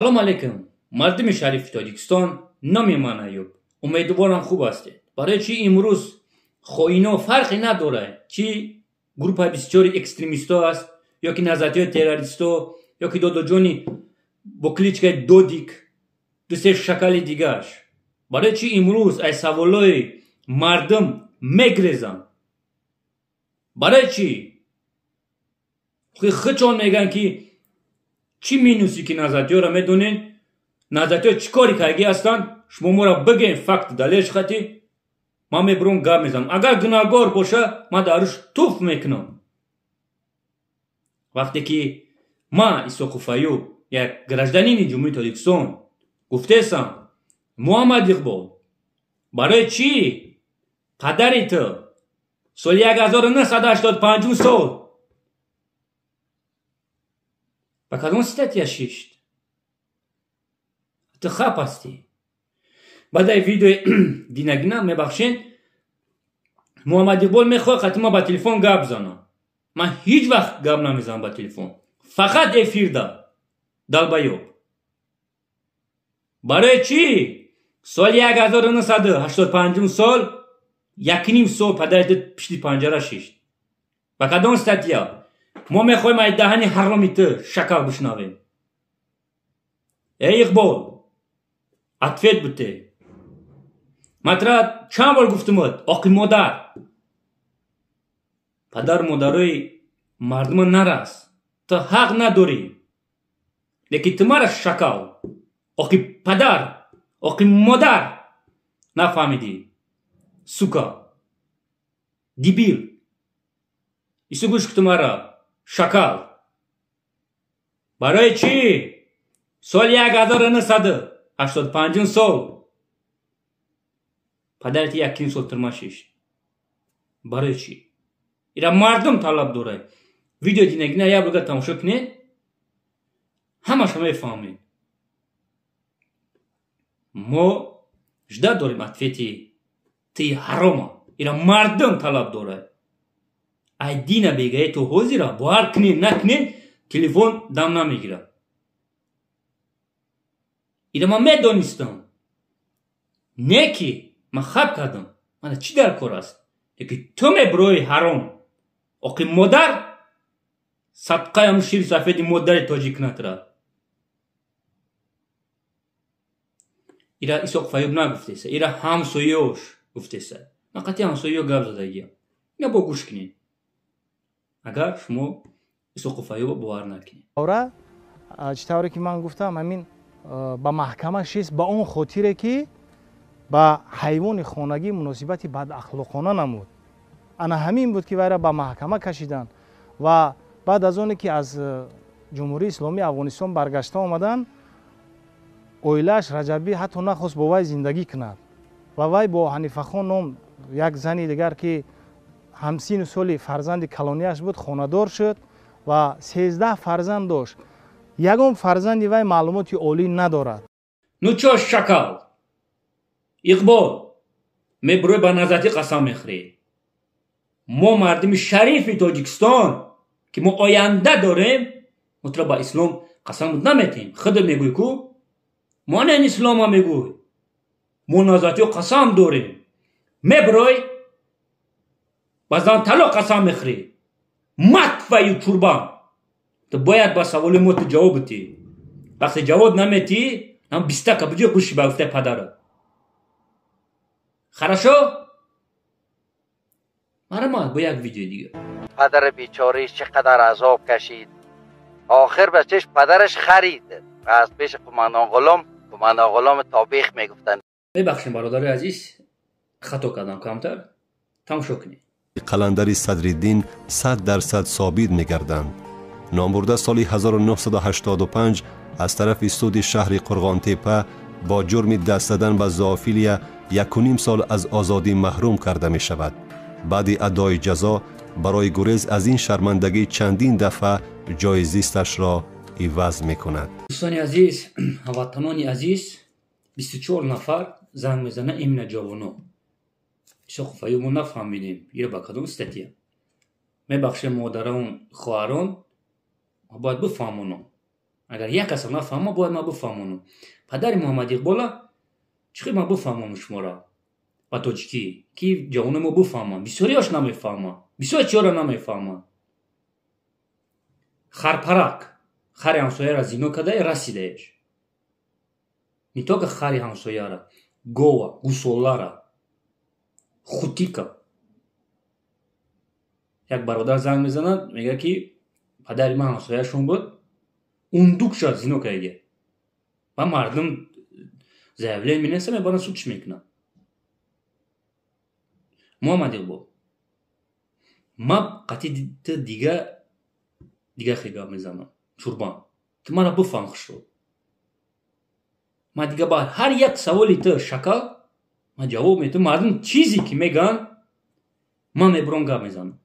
Салом алейкум, мардуми шарифи Тоҷикистон, номи ман Аюб. Умедворам, хуб ҳастед. Барои чӣ имрӯз хоино, фарқе надорад, чӣ группаи бисёри экстремистҳо аст ё ки назатиҳои террористҳо, ё ки додоҷони бо кличкаи Додик, дусе шакали дигааш, барои чӣ имрӯз аз саволҳои мардум мегрезанд? Барои чӣ худшон мегӯянд, ки чӣ минуси ки назатиҳоро медонед, назатиҳо чӣ кори кардагӣ ҳастанд? Шумо моро бигӯен, факт далелш хати ман мебурам, гап мезанам. Агар гунаҳгор боша, ман дар рӯш туф мекунам. Вақте ки ман, Исоқов Аюб, як гражданини Ҷумҳурии Тоҷикистон, гуфтесам: «Муҳаммад Иқбол, барои чӣ падари ту соли 1985 сол ба кадом статья шишт? Ту хап ҳастӣ». Баъдаи видеои динагина, мебахшед, Муҳаммад Иқбол мехоҳад қати ман ба телефон гап занам. Ман ҳеҷ вақт гап намезанам ба телефон, фақат эфирда. Долбоёб, барои чӣ соли 1985 сол якним сол падари ту пишти панҷара шишт, ба кадом статья? Мо мехоҳем аз даҳани ҳароми ту, шакал, бишнавем. Эй Иқбол, ответ буте. Ман тра чанд бор гуфтумуд, оқи модар, падару модарои мардума нарас, ту ҳақ надорӣ. Лекин ту мара, шакал, оқи падар, оқи модар, нафаҳмидӣ. Сука, дебил, ису гӯш куту мара, шакал. Барои чӣ соли 1985 сол падарати якним сол тюрьма шишт? Барои чӣ? Ира мардум талаб дорад. Видео динагина як бор тамошо кунед, ҳамаша мефаҳмед. Мо ждать дорем ответи тии ҳарома. Ира мардум талаб дорад. Ай дина бегае то ҳозира бовар кунед, накунед, телефон дам намегирад. Ира ман медонистам, не ки ман хаб кардам, мана чӣ дар кор аст. Лекин ту мебирои, ҳаром, оқи модар, садқаи ҳамун шири сафеди модари тоҷик кунатра. Ира Исоқ Фаюб нагуфтеса, ира ҳамсоёш гуфтеса. Ман қатъи ҳамсоё гап задагиям. Ина бо гӯш кунед, агар шумо Исоқу Фаюба бовар накунед. Ора чӣ тавре ки ман гуфтам, ҳамин ба маҳкама шист ба он хотире, ки ба ҳайвони хонагӣ муносибати бадахлоқона намуд. Ана ҳамин буд, ки вайра ба маҳкама кашиданд. Ва баъд аз оне ки аз Ҷумҳурии Исломии Афғонистон баргашта омаданд, оилааш Раҷабӣ ҳатто нахост бо вай зиндагӣ кунад ва вай бо Ҳанифахон ном як зани дигар, ки ҳамсину соли фарзанди калонияш буд, хонадор шуд ва 13 фарзанд дошт. Ягон фарзанди вай маълумоти олӣ надорад. Ну чё, шакал Иқбол, мебурӯй, ба назатӣ қасам мехӯрӣ. Мо, мардуми шарифи Тоҷикистон, ки мо оянда дорем, мо туро ба ислом қасам наметиҳем. Худо мегӯй ку мо не ислома мегӯй, мо назатиё қасам дорем. Мебурой, ба зантало қасам мехӯрӣ. Матваю чурбан, ту бояд ба саволи мо ту ҷавоб битӣ. Вақте ҷавоб наметиҳӣ, ам бистака буҷи гӯши ба гуфтаи падарат. Хорошо, марҳамат, бо як видеои дигар. Падар бечорааш чӣ қадар азоб кашид. Охир ба чеш падараш харид аз пеши қумандон Ғулом. Қумандон Ғулом Тобех мегуфтанд. Мебахшем, бародари азиз, хато кардам камтар. Тамошо кунед. Қаландари Садриддин 100% собит мегарданд. Номбурда соли 1985 аз тарафи суди шаҳри Қурғонтепа бо ҷурми даст задан ба зоофилия 1,5 сол аз озодӣ маҳрум карда мешавад. Баъди адои ҷазо барои гурез аз ин шармандагӣ чандин дафъа ҷои зисташро иваз мекунад. Дӯстони азиз, ҳамватанони азиз, 24 нафар занг мезана, именно ҷавоно. Исоқов Аюб, мо нафаҳмидем, ё ба кадом статья. Мебахшем, модарон, хоҳарон, бояд бифаҳмонам. Агар як каса нафаҳма, бояд ман бифаҳмонам. Падари Муҳаммад Иқбола чӣ хел ман бифаҳмонам шуморо ба тоҷикӣ, ки ҷавонои мо бифаҳманд. Бисёриёш намефаҳманд, бисёр чиёро намефаҳманд. Харпарак хари ҳамсояро зино кардае, расидаеш. Не только хари ҳамсояра, гова, гусолара, хутика. Як бародар занг мезанад, мегӯяд, ки падари ман ҳамсояшон буд, ундукша зино кардаги. Ва мардум заявление менависанд, мебаранд, суд чӣ мекунанд. Муҳаммад Иқбол, ман қатъи ту дига хел гап мезанам. Чурбан, ту маро бифаҳм хушро. Ман дига ба ҳар як саволи ту, шакал, ман ҷавоб медиҳам. Мардум чизе ки мегӯянд, ман мебурам, гап мезанам.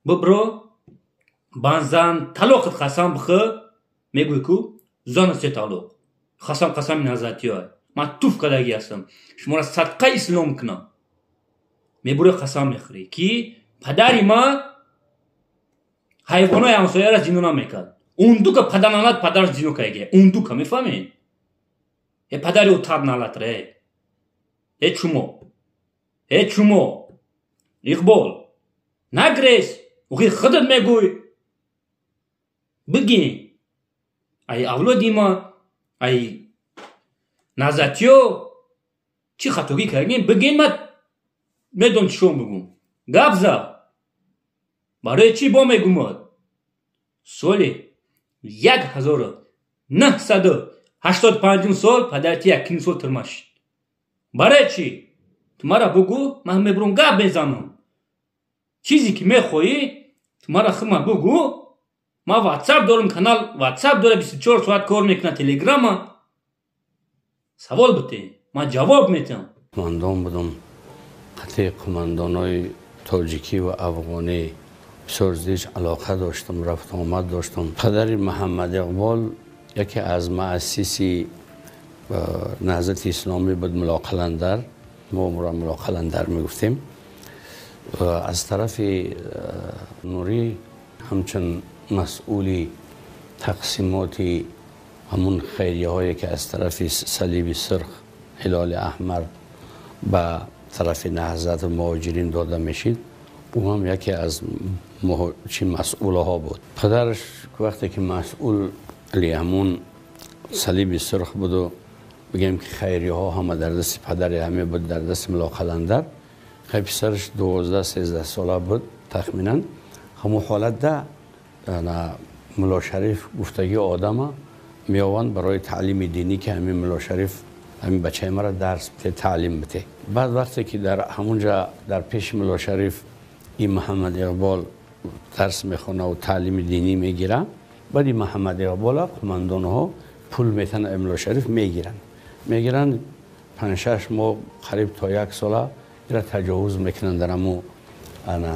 Бибро ба зан талоқат қасам бихӯ, мегӯй ку зана се талоқ. Қасам қасами назатиёй. Ман туф кардагӣ ҳастам. Шуморо садқаи ислом кунам. Мебуре, қасам мехӯрӣ, ки падари ман ҳайвонои ҳамсояро зино намекард. Ундука паданалат падараш зино кардаги. Ундука, мефаҳмед? Э падари ӯ таб налатра, э. Э чумо. Э чумо. Иқбол, нагрез, охи худат мегӯй. Бигин. Ай авлоди ма, ай назатиё чӣ хатогӣ кардем, бигин, ман медонам чӣ шом бигӯм. Гап за. Барои чӣ бо мегӯмад? Соли 1985 сол падарти 1,5 сол тюрьма шид. Барои чӣ? Ту мара бугӯ, ман мебурам, гап мезанам. Чизе ки мехоҳӣ, ту мара хима бугӯ. Ман ватсап дорам, канал ватсап дора, 24 соат кор мекунад, телеграма. Савол бите, ман ҷавоб метиҳам. Қумандон будам, қатъи қумандонои тоҷикӣ ва афғонӣ бисёр зич алоқа доштам, рафту омад доштам. Падари Муҳаммад Иқбол яке аз муассиси Наҳзати Исломӣ буд, Мулло Қаландар. Мо ӯро Мулло Қаландар мегуфтем. Аз тарафи Нурӣ ҳамчун масъули тақсимоти ҳамун хайрияҳое, ки аз тарафи Салиби Сурх, Ҳилоли Аҳмар ба тарафи Наҳзату муҳоҷирин дода мешид, ӯ ҳам яке аз чи масъулаҳо буд. Падараш вақте ки масъули ҳамун Салиби Сурх буду, бигем ки хайрияҳо ҳама дар дасти падари ҳаме буд, дар дасти Мулло Қаландар. Хай, писараш 12-13 сола буд тахминан. Ҳамун ҳолатда Мулло Шариф гуфтагӣ одама меованд барои таълими динӣ, ки ҳамин Мулло Шариф ҳамин бачаи маро дарс бите, таълим бите. Баъд вақте ки дар ҳамунҷа дар пеши Мулло Шариф ин Муҳаммад Иқбол дарс мехона ва таълими динӣ мегира, баъд ин Муҳаммад Иқбола қумандонҳо пул метан, Мулло Шариф мегиранд, 5-6 моҳ, қариб то як сола ира таҷовуз мекунанд дар ҳаму ана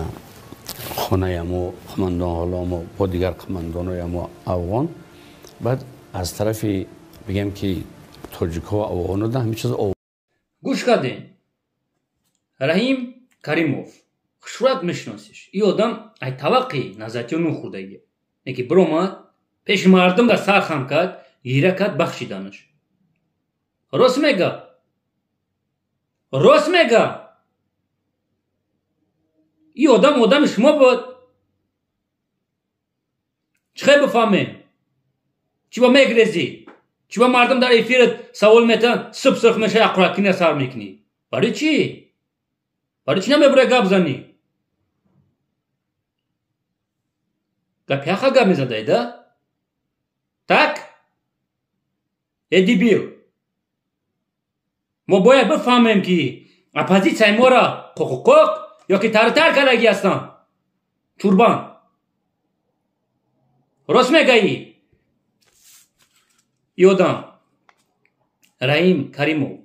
хонаи ҳаму қумандон ғулому бо дигар қумандонои ҳаму афғон. Баъд аз тарафи, бигем ки, тоҷикҳо, афғоно да ҳамин чиз. Гӯш кардем. Раҳим Каримов, хушрӯят мешиносиш. Ин одам ай таваққи назатиё нун хӯрдагӣ. Яке биромад, пеши мардум дар сар хам кард, гира кард, бахшиданаш. Рост мега? Рост мега? Ин одам одами шумо буд. Чӣ хел бифаҳмем? Чӣ ба мегрезӣ? Чӣ ба мардум дар эфират савол метаҳанд, суб сурх мешавӣ, аққуракина сар мекунӣ? Барои чӣ? Барои чӣ намебурӣ гап занӣ? Гапи ҳақа гап мезадай, да? Так? Э дебил. Мо бояд бифаҳмем, ки оппозитсияи моро қоқуқоқ ё ки тарутар кардагӣ ҳастанд. Чурбан. Рост мегаӣ? И одам Раҳим Каримов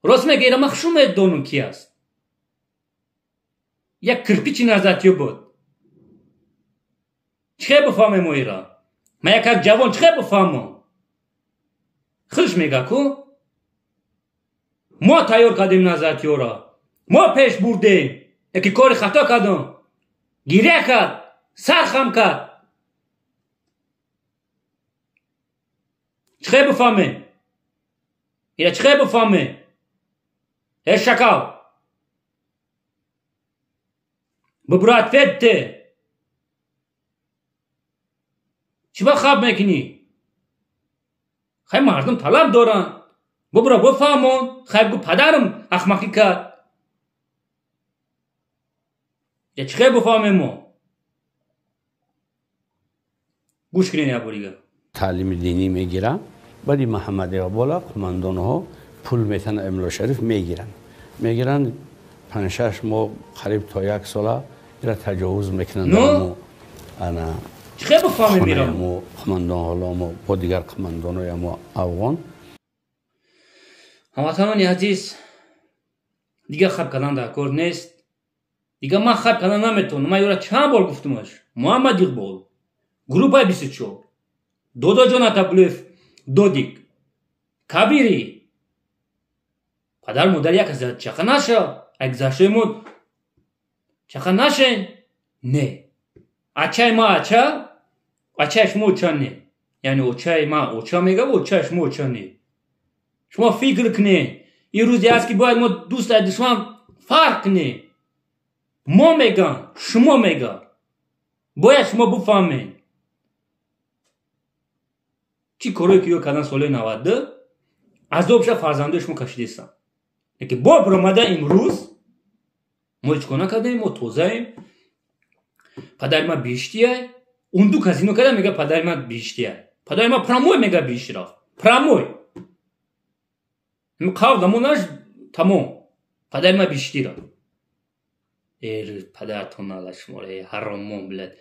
рост мега, ира ман хушу медонам, ки аст. Як кирпичи назатиё буд. Чӣ хел бифаҳмем мо ира? Ман як ҷавон чӣ хел бифаҳмам? Худш мега ку мо тайёр кардем назатиёро, мо пеш бурдем, яке кори хато кардам, гиря кард, сар хам кард. Чӣ бифаҳмем? Ира чӣ бифаҳмем? Э шакал, бибро ответ те. Чӣ ба хаб мекунӣ? Хай мардум талаб доранд. Бибро бифаҳмон. Хай бигӯ падарам ахмақӣ кард. Я чӣ бифаҳмем мо? Гӯш кунед як бор дигар. Таълими динӣ мегирам. Баъди Муҳаммад Иқбола қумандонҳо пул метан Имло Шариф мегиранд. Мегиранд 5-6 моҳ, қариб то 1 сола ира таҷовуз мекунанд. Ну? Ана чӣ бифаҳмем ира? Мо қумандон ҳоло мо бо дигар қумандонои мо афғон. Ҳамватанони азиз, дигар хаб кардан дар кор нест. Дигар ман хаб кардан наметавонам. Ман ёра чанд бор гуфтумаш. Муҳаммад Иқбол, группаи 24, Додоҷон Атабулев, Додик, Кабири, падар модар як кас чақа наша, як гузаштаи мо чақа нашен? Не. Ачаи ма ача, ачаи шумо оча не. Яъне очаи ма оча мега, очаи шумо оча не. Шумо фикр кунед. Ин рӯзе аст ки бояд мо дӯст аз душман фарқ кунем. Мо меган, шумо мега. Бояд шумо бифаҳмед. Чӣ корое ки ё кардан солҳои 92 азобша фарзандои шумо кашидестанд. Лекин бо баромада имрӯз мо ҳеҷ кор накардем, мо тозаем. Падари ман биҳиштияй. Он ду казино карда мега падари ман биҳиштияй. Падари ман прамой мега биҳишт рафт. Прамой. Қавл дамонаш тамом. Падари ман биҳиштӣ рафт. Эр падаратон ала шуморо, ҳаромон, блядь.